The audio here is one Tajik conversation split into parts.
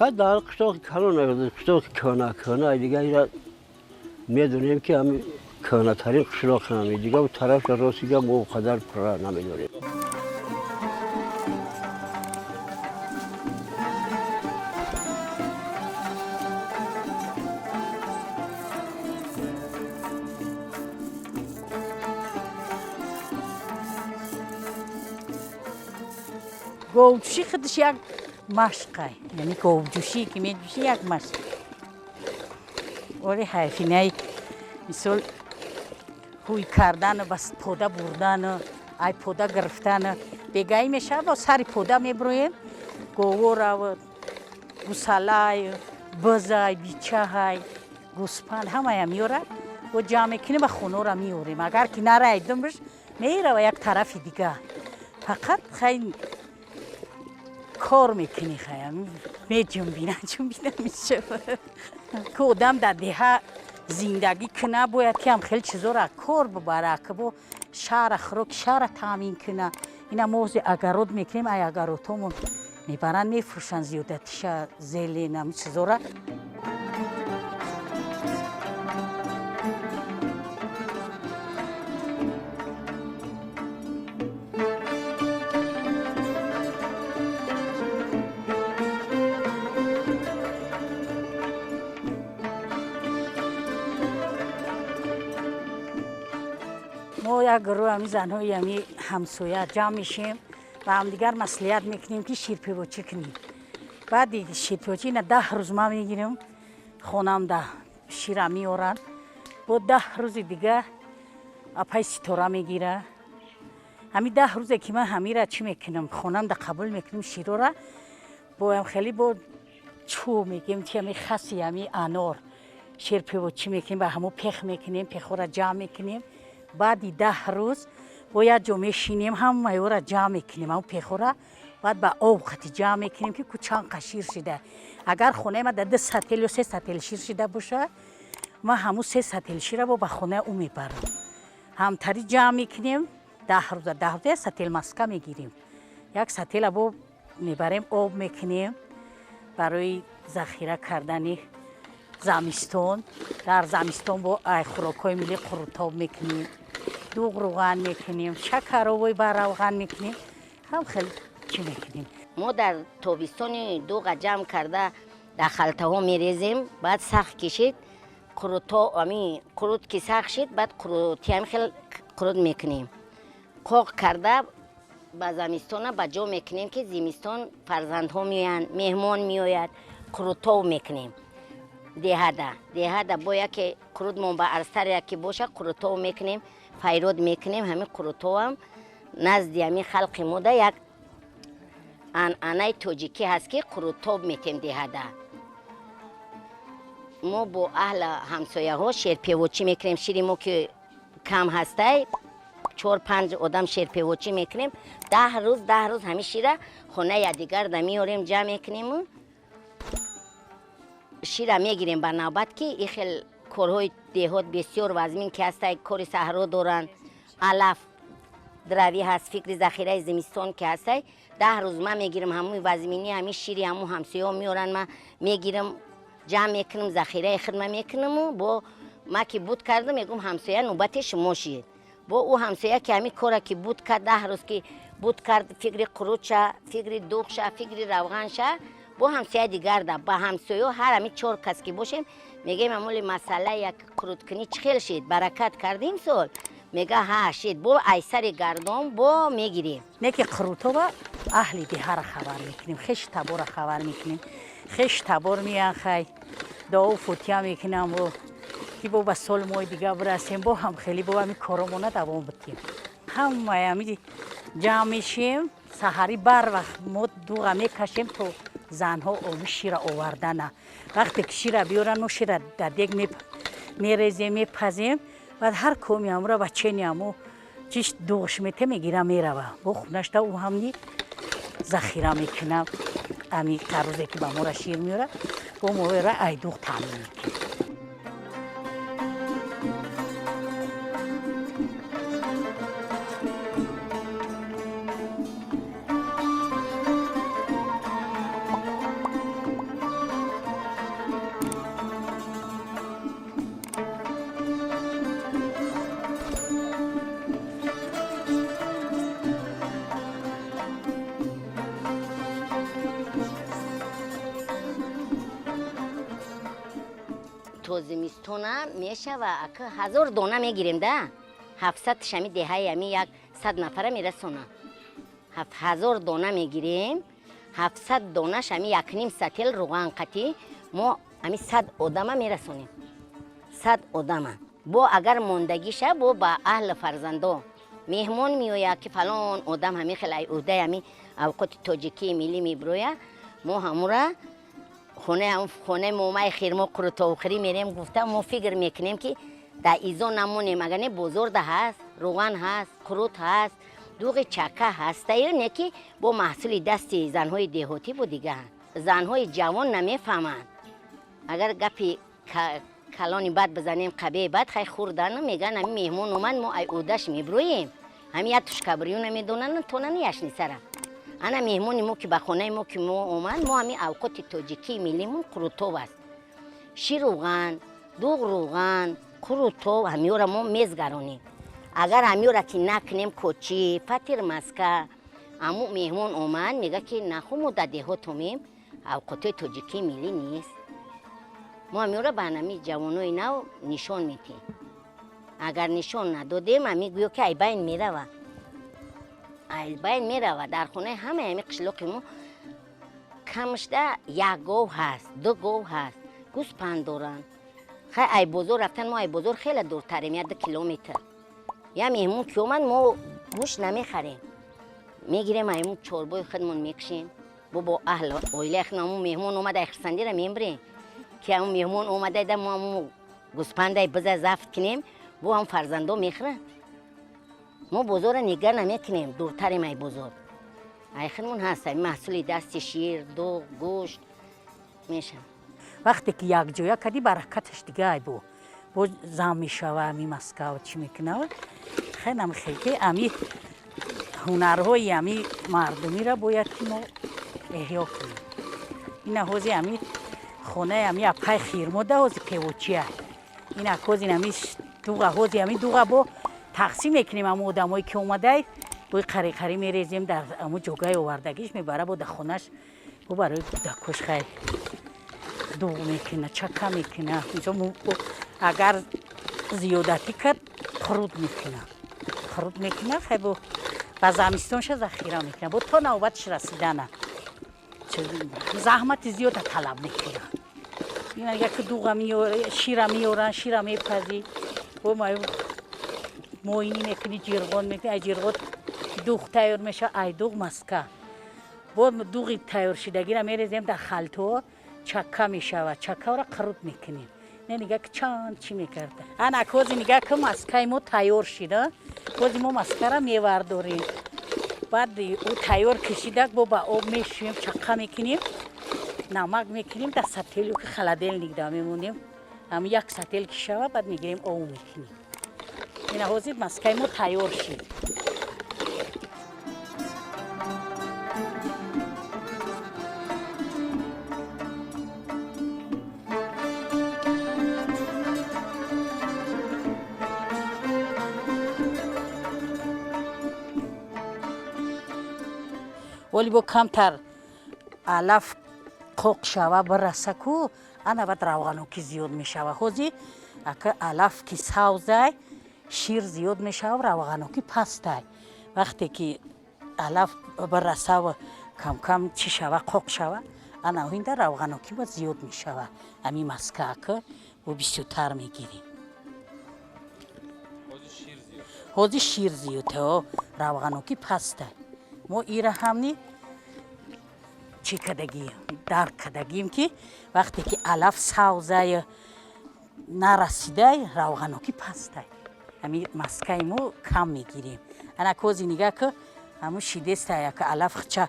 Хай, дар қишлоқи калон, қишлоқи кӯҳна, кӯҳна дига ира медонем, ки ҳами кӯҳнатарин қишлоқ ҳами дига тараф ростига мо қадар пурра намедонем. Говҷӯшӣ худаш як машқай, яъне говҷӯшӣ ки меҷӯшӣ, як машқ. Оли ҳайфинаи, мисол, ҳуй кардану ба пода бурдану ай пода гирифтану бегаӣ мешавад, бо сари пода мебироем, говорав, гусалай, бизай, бичаҳай, гӯспанд, ҳамая меёрад, бо ҷамъ мекунем, ба хонора меорем. Агар ки нараидум биш, мерава як тарафи дига. Фақат хай кор мекунӣ, хай меҷунбина, ҷунбина мешава. Ки одам дар деҳа зиндагӣ куна, бояд ки ҳам хеле чизоро кор бубара, ки бо шаҳра хӯроки шаҳра таъмин куна. Ина мо ози огород мекунем, ай огородҳомон мебаранд, мефурӯшанд зиёдатиша, зелень, ами чизора. Мо як гурӯҳ ами занҳои ами ҳамсоя ҷамъ мешем ва ҳамдигар маслиҳат мекунем, ки ширпевочӣ кунем. Баъди ширпевочӣ ина 10 рӯз ман мегирам, хонамда шира меоранд, бо 10 рӯзи дига апай Ситора мегира. Ҳами 10 рӯзе ки ман ҳамира чӣ мекунам, хонамда қабул мекунем широра, боям хеле бо чӯ мегем, чи ами хаси ами анор ширпевочӣ мекунем, ба ҳамо пех мекунем, пехора ҷамъ мекунем. Баъди 10 рӯз бо як ҷо мешинем, ҳамаёра ҷамъ мекунем, ҳамо пехора баъд ба об қати ҷамъ мекунем, ки ку чанд қа шир шида. Агар хонаи ма дар ду сател ё се сател шир шида бошад, ман ҳамун се сател шира бо ба хонаи ӯ мебарам. Ҳамтари ҷамъ мекунем 10 рӯза, 10 рӯза як сател маска мегирем, як сатела бо мебарем, об мекунем барои захира кардани замистон. Дар замистон бо ай хӯрокҳои миллӣ қурутоб мекунем, дуғ руған мекунем, шакаровои баравған мекунем, ҳам хеле чӣ мекунем. Мо дар тобистони дуға ҷамъ карда дар халтаҳо мерезем. Баъд сахт кишид, қуруто, ами қурут ки сахт шид, баъд қурутиам хел қурут мекунем, қоқ карда ба замистона ба ҷо мекунем, ки зимистон фарзандҳо меоянд, меҳмон меояд, қурутов мекунем. Деҳада бо яке қурутмон ба арзтар яке боша, қурутов мекунем, файрод мекунем. Ҳамин қурутовам назди ҳамин халқи мода як анъанаи тоҷикӣ ҳаст, ки қурутоб метем. Деҳада мо бо аҳла ҳамсояҳо шерпевочӣ мекунем. Шири мо ки кам ҳастай, чор панҷ одам шерпевочӣ мекунем. 10 рӯз, 10 рӯз ҳамин шира хонаи якдигарда меорем, ҷамъ мекунему шира мегирем ба навбат, ки и хел корҳои деҳот бисёр вазмин ки ҳастай, кори саҳро доранд, алаф дравӣ ҳаст, фикри захираи зимистон ки ҳастай. 10 рӯз ман мегирам ҳамои вазминӣ, ҳамин шири ҳамун ҳамсояҳо меоранд, ман мегирам, ҷамъ мекунам, захираи хидма мекунаму бо ма ки буд кардам, мегӯм: «Ҳамсоя, нӯбати шумо шид». Бо ӯ ҳамсоя ки ҳамин кора ки буд кард, 10 рӯз ки буд кард, фикри қурутша, фикри дуғша, фикри равғанша, бо ҳамсоя дигарда, ба ҳамсоё ҳар ҳамин чор кас ки бошем, мегӯем: «Амоли масъала як қуруткунӣ чӣ хел шид? Баракат кардим сол?» Мега: «Ҳа, шид». Бо айсари гардон бо мегирем. Не ки қурутова аҳли деҳаро хабар мекунем, хеши таборро хабар мекунем, хеши табор меян, хай дуо фотиҳа мекунам, бо ки бо ба соли моҳи дига бирасем, бо ҳам хеле бо ҳами коромона давом битем. Ҳамаи ҳами ҷамъ мешем саҳарӣ, барвақт мо дуға мекашем, то занҳо оби шира овардана. Вақте ки шира биёранд, мо шира дар дег мерезем, мепазем. Баъд ҳар коми ҳамура ба чени ҳамо чиш дуғш мете, мегира, мерава бо хунашта, ӯ ҳамни захира мекунам. Ами қарӯзе ки ба мора шир меёрад, бо моера айдуғ таъмин мекунем. Зимистона мешава, ака, 1000 дона мегирем да, 700 шами деҳаи ами 100 нафара мерасона. 1000 дона мегирем, 700 донаш ами 1,5 сател руған қатӣ мо ами 100 одама мерасонем, 100 одама. Бо агар мондагиша, бо ба аҳли фарзандо меҳмон меояд, ки фалон одам ҳами хел ай уҳдаи ами авқоти тоҷикии миллӣ мебироя, мо ҳамура хонаи момаи хирмо қурутовхӯрӣ мерем гуфта, мо фикр мекунем, ки дар изо намонем. Агар не, бозорда ҳаст, руған ҳаст, қурут ҳаст, дуғи чака ҳастаю, не ки бо маҳсули дасти занҳои деҳотӣ бу. Дига занҳои ҷавон намефаҳманд. Агар гапи калони бад бизанем, қабеи бад, хай хӯрдану мегӯянд, ами меҳмон омад, мо ай ӯдаш мебироем. Ҳами як тушкабрию намедонанд, тонани яшнисара. Ана меҳмони мо ки ба хонаи мо ки мо омад, мо ҳами авқоти тоҷикии миллимон қурутов аст: шир руған, дуғ, руған, қурутов, ҳамиёра мо мезгаронем. Агар ҳамиёра ки накунем, кочи фатир, маска, аму меҳмон омад, мега ки наху мо дар деҳот омем, авқотҳои тоҷикии миллӣ нест. Мо ҳамиёра ба ҳанами ҷавонои нав нишон медиҳем. Агар нишон надодем, ами гӯё ки айбайн мерава, айбайн мерава. Дар хонаи ҳамаи ҳами қишлоқи мо камшда як гов ҳаст, ду гов ҳаст, гӯспанд доранд. Хай, ай бозор рафтан, мо ай бозор хеле дуртарем, 1-2 километр. Я меҳмон ки омад, мо гӯшт намехарем, мегирем, айму чорбои худмон мекушем, бо аҳл оилаи худмон. Аму меҳмон омад, ай хурсандира мебирем, ки аму меҳмон омада, мо аму гӯспандай биза зафт кунем, бо ҳам фарзандо мехӯранд. Мо бозорро нигар намекунем, дуртарем ай бозор. Ай худмон ҳаст ай маҳсули дасти, шир, дуғ, гӯшт мешавад. Вақте ки якҷоя кардӣ, баракаташ дига ай бо зам мешава. Ами маскав чӣ мекунава, хелам хел ки ами ҳунарҳои ами мардумиро бояд ки мо эҳё кунем. Ина ҳози ами хонаи ами апай хирмода ҳози певочия. Ина ҳози ами дуға, ҳози ами дуға бо тақсим мекунем. Ама одамое ки омадай, бои қари-қари мерезем, дар аму ҷогаи овардагиш мебара, бо дар хонаш бо барои кӯдакош хай дуғ мекуна, чака мекуна. Агар зиёдатӣ кард, қурут мекуна, қурут мекуна. Хай, бо ба замистонша захира мекуна, бо то навбатиш расидана заҳмати зиёда талаб мекуна. Ина яки дуға шира меоран, шира мепазӣ, бо моинӣ мекунӣ, ҷирғон мекунӣ, ай ҷирғот дуғ тайёр мешава, ай дуғ маска. Бо дуғи тайёршидагиро мерезем дар халтҳо, чакка мешавад, чаккаро қурут мекунем. Не, нига ки чанд чӣ мекарда. Ана ҳози нига ки маскаи мо тайёр шида. Ҳози мо маскара мевардорем, баъд ӯ тайёр кашидак, бо ба об мешӯем, чаққа мекунем, намак мекунем, дар сателю ки холодильник да мемонем. Ҳам як сател ки шава, баъд мегирем, об мекунем. Ина ҳозир маскаи мо тайёр шид. Вале бо камтар алаф қоқ шава, бираса ку, ана баъд равғанокӣ зиёд мешава. Ҳозир ака алаф ки савзай, шир зиёд мешава, равғанокӣ пастай. Вақте ки алаф бирасава, камкам чӣ шава, қоқ шава, ана ҳинда равғанокӣ ба зиёд мешава. Ами маска ака бо бисёртар мегирем. Ҳозир шир зиёд, равғанокӣ пастай. Мо ира ҳамни чӣ кардагием, дарк кардагием, ки вақте ки алаф савзай, нарасидай, равғанокӣ пастай, ҳами маскаи мо кам мегирем. Ана кози нига ки ҳаму шидестай, ака алаф хча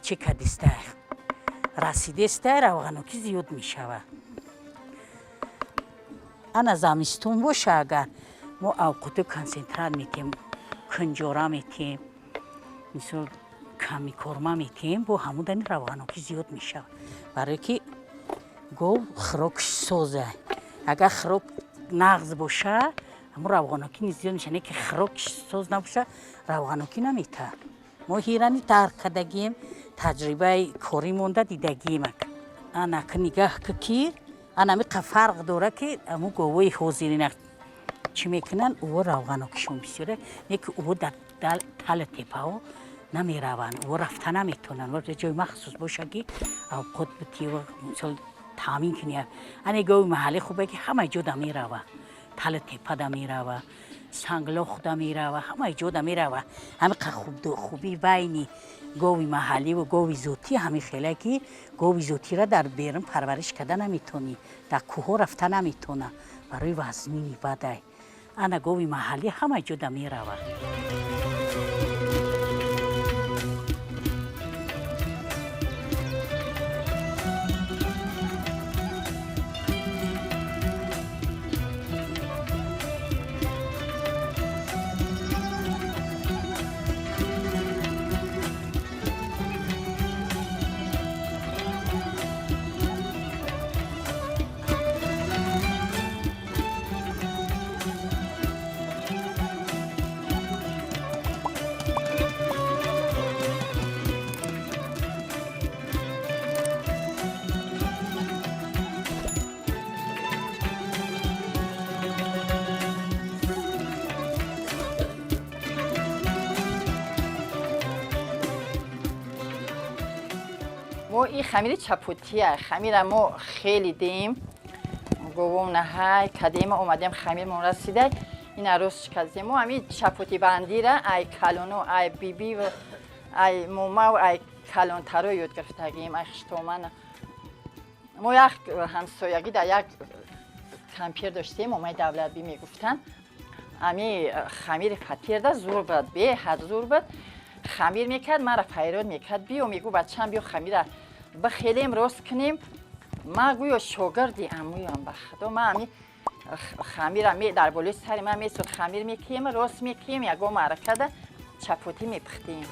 чӣ кардистай, расидестай, равғанокӣ зиёд мешавад. Ана замистон боша, агар мо авқоту консентрат метиҳем, кунҷора метиҳем, мисол комбикорма метиҳем, бо ҳамудани равғанокӣ зиёд мешавад, барое ки гов хӯрокш соза. Агар хӯрок нағз боша, ҳамун равғанокӣ низ зиёд мешавад. Не ки хӯрокш соз набоша, равғанокӣ наметаҳад. Мо ҳирани дарк кардагием, таҷрибаи корӣ монда дидагием. Анака нигаҳ ки ки Ана ҳамиқа фарқ дора, ки ҳамун говои ҳозирина чӣ мекунанд, ӯво равғанокишон бисёре, не ки ӯво дар тали тепаҳо намераванд, ӯво рафта наметавонанд. Ҷои махсус боша, ки авқот битӣ, мисол, таъмин кунӣ. Ане гови маҳаллӣ хубе, ки ҳамаи ҷода мерава, тали тепада мерава, санглохда мерава, ҳамаи ҷода мерава. Ҳамиқа хубии байни гови маҳалливу гови зотӣ ҳамин хеле, ки гови зотиро дар берун парвариш карда наметавонӣ, дар кӯҳҳо рафта наметавона барои вазнини бадай. Ана гови маҳаллӣ ҳамаи ҷода мерава. Мо ин хамири чапотия, хамира мо хеле дем говом наҳай кадема омадем, хамирмон расидай, ина рост шикастем. Мо ҳами чапоти бандира ай калоно, ай биби, ай момав, ай калонтаро ёд гирифтагим, ай хиштомана. Мо як ҳамсоягӣ дар як кампир доштем, момаи Давлатбӣ мегуфтанд. Ами хамири фатирда зур буд, беҳад зур буд. Хамир мекард, мара файрод мекард, биё, мегӯ, бачам, биё, хамира бихелем, рост кунем. Ма гӯё шогирди амӯям, ба худо. Ма ами хамира дар болои сари ман месуд, хамир мекием, рост мекием, ягон маъракада чапотӣ мепухтем.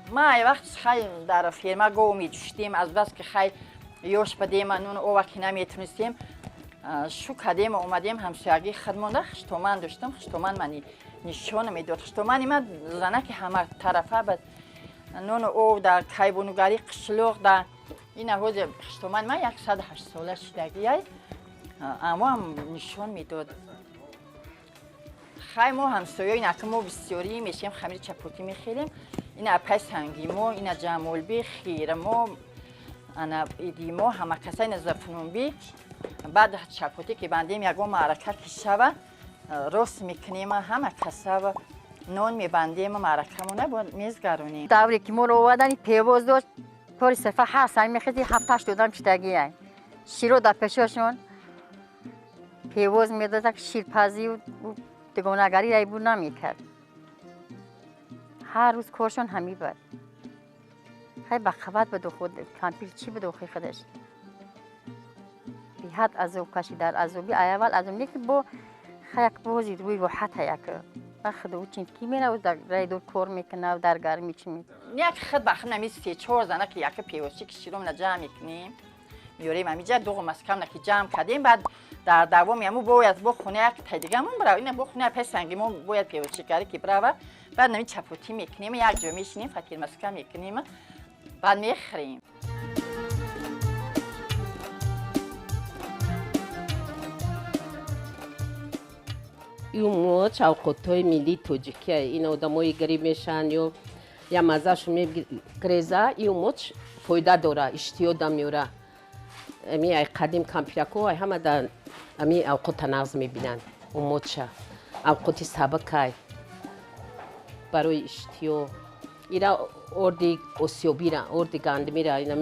Ма ай вақт хай дар ферма гов меҷӯшидем, аз бас ки хай ёш бадем, нуну ова ки наметунистем, шу кадем, омадем ҳамсоягии худмонда хуштоман доштам. Хуштоман мани нишона медод. Хуштомани ман занаки ҳаматарафа бад, нуну ов дар кайбонугарӣ, қишлоқ да. Ина ҳозир хуштомани ман 108 сола шидагиай, амоам нишон медод. Хай мо ҳамсоё инака мо бисёрӣ мешем, хамири чапотӣ мехелем. Ина апай Сангимо, ина Ҷамолби, Хирамо, ана Идимо, ҳамакаса, ина Зафнунби. Баъд чапотӣ ки бандем, ягон маърака ки шава, рост мекунем, ҳама касава нон мебандем, маъракамона мезгаронем. Давре ки моро овардани, певоз дошт, кори сафа ҳар сар мехези, ҳафташт одам шидагиай, широ дар пешошон певоз медодак, ширпазию дугонагарӣ райбу намекард. Ҳар рӯз коршон ҳамин буд. Хай ба қават буду, худ кампир чӣ буду, охи худаш беҳад азоб кашид, дар азоби аввал азоб не ки бо хаяк бози рӯи роҳат ҳаяк худо чин ки меравад, дар райдор кор мекунад, дар гармӣ чӣ. Як худ ба худ нами се чор зана ки яка певозчи ки широмна ҷамъ мекунем, меорем ҳамиҷа, дуғу маскамна ки ҷамъ кардем, баъд дар давоми ҳаму бояд бо хона як тайдигамон бирав, ина бо хона пай Сангимо бояд певозчигарӣ ки бирава. Баъд нами чапотӣ мекунем, як ҷо мешинем, фатирмаска мекунем, баъд мехӯрем. Ин шавқотҳои миллии тоҷикия. Ин одамои гариб мешаванд ё я маззаашон мегреза, ин умоч фоида дора, иштиёда меёра. Ами ай қадим кампирако ай ҳама да ами авқота нағз мебинанд. Умоча авқоти сабакай барои иштиё. Ира орди осиёбира, орди гандимира, ина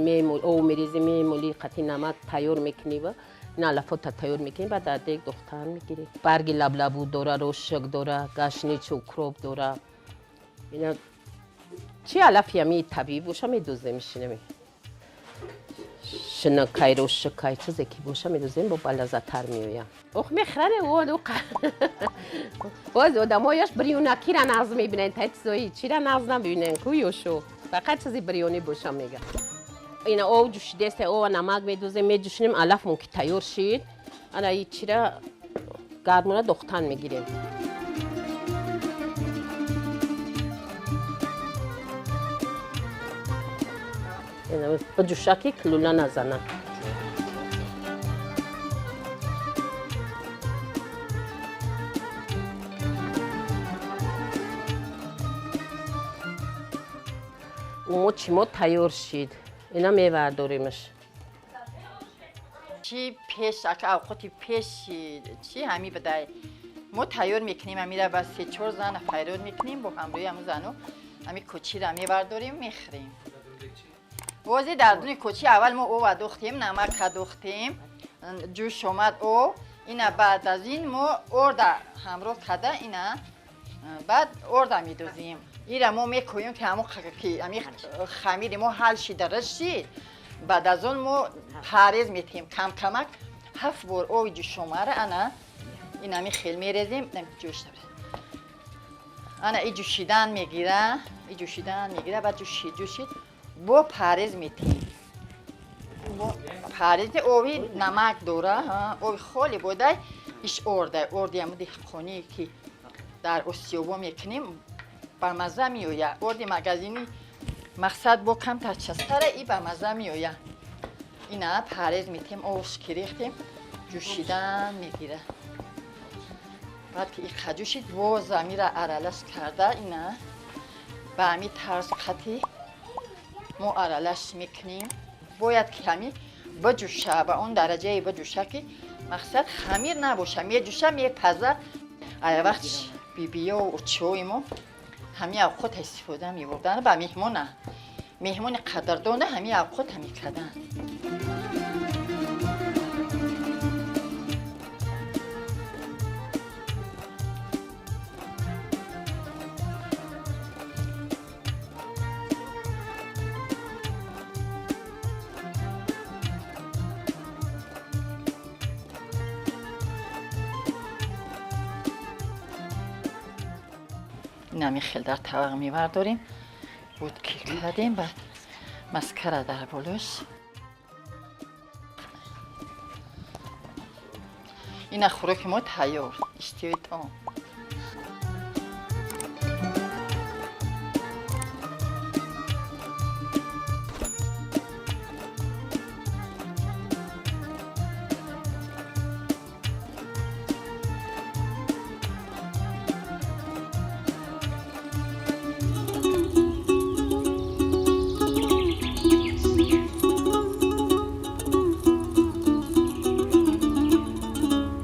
ов мерези, мемолӣ, қати намак тайёр мекунӣ ва ин алафота тайёр мекунӣ, баъд дар дег духтан мегирӣ. Барги лаблабу дора, рошак дора, гашничу, укроп дора. Ина чи алафи ами табиӣ боша, медозем, мешинем, шинакай, рошакай, чизе ки боша медозем, бо балаззаттар меоям. Ох, мехӯране. Боз одамояш бирёнакира нағз мебинанд, та чизои чира нағз набинанд ку, ёшо фақат чизи бирёнӣ боша мега. Ина ов ҷӯшидест, ова намак медозем, меҷӯшинем. Алафмон ки тайёр шид, ана и чира гармона дохтан мегирем. Биҷӯша ки кулула назана. Умочи мо тайёр шид. Ина мевардоримаш. Чи пеш ака авқоти пеш чи ҳами бадай мо тайёр мекунем, амира ба се-чор зана файрод мекунем, бо ҳамроҳи ҳамун зану ҳами кӯчира мевардорем, мехӯрем. Бози дар дуни кӯчи аввал мо ова духтем, намака духтем, ҷӯш омад об, ина баъд аз ин мо орда ҳамроҳ карда, ина баъд орда медозем. Ира мо мекӯем ки ҳамон ки ҳами хамири мо ҳал шида рашид, баъд аз он мо парез метиҳем кам-камак, 7 бор оби ҷӯшомара ана ин ҳами хел мерезем, ҷӯш ана и ҷӯшидан мегира, и ҷӯшидан мегира, баъд ҷӯшид, ҷӯшид, бо парез метиҳем. Бо парез оби намак дора, оби холи бодай, иш орда, орди ҳамун деҳқоние ки дар осиёбо мекунем, ба мазза меояд. Орди магазини мақсад бо камтар частара и ба мазза меояд. Ина парез метиҳем, овш ки рехтем, ҷӯшидан мегира. Баъд ки иқа ҷӯшид, боз амира аралаш карда, ина ба ҳами тарз қатӣ мо аралаш мекунем. Бояд ки ҳами биҷӯша, ба он дараҷае биҷӯша ки мақсад хамир набоша, меҷӯша, мепаза. Ая вақт бибиё учиҳои мо ҳами авқота истифода мебурданд ба меҳмона. Меҳмони қадрдона ҳами авқота мекарданд. Инами хел дар тавақ мевардорем, буд ки кардем, баъд маскара дар болош. Ина хӯроки мо тайёр, иштиҳои таом.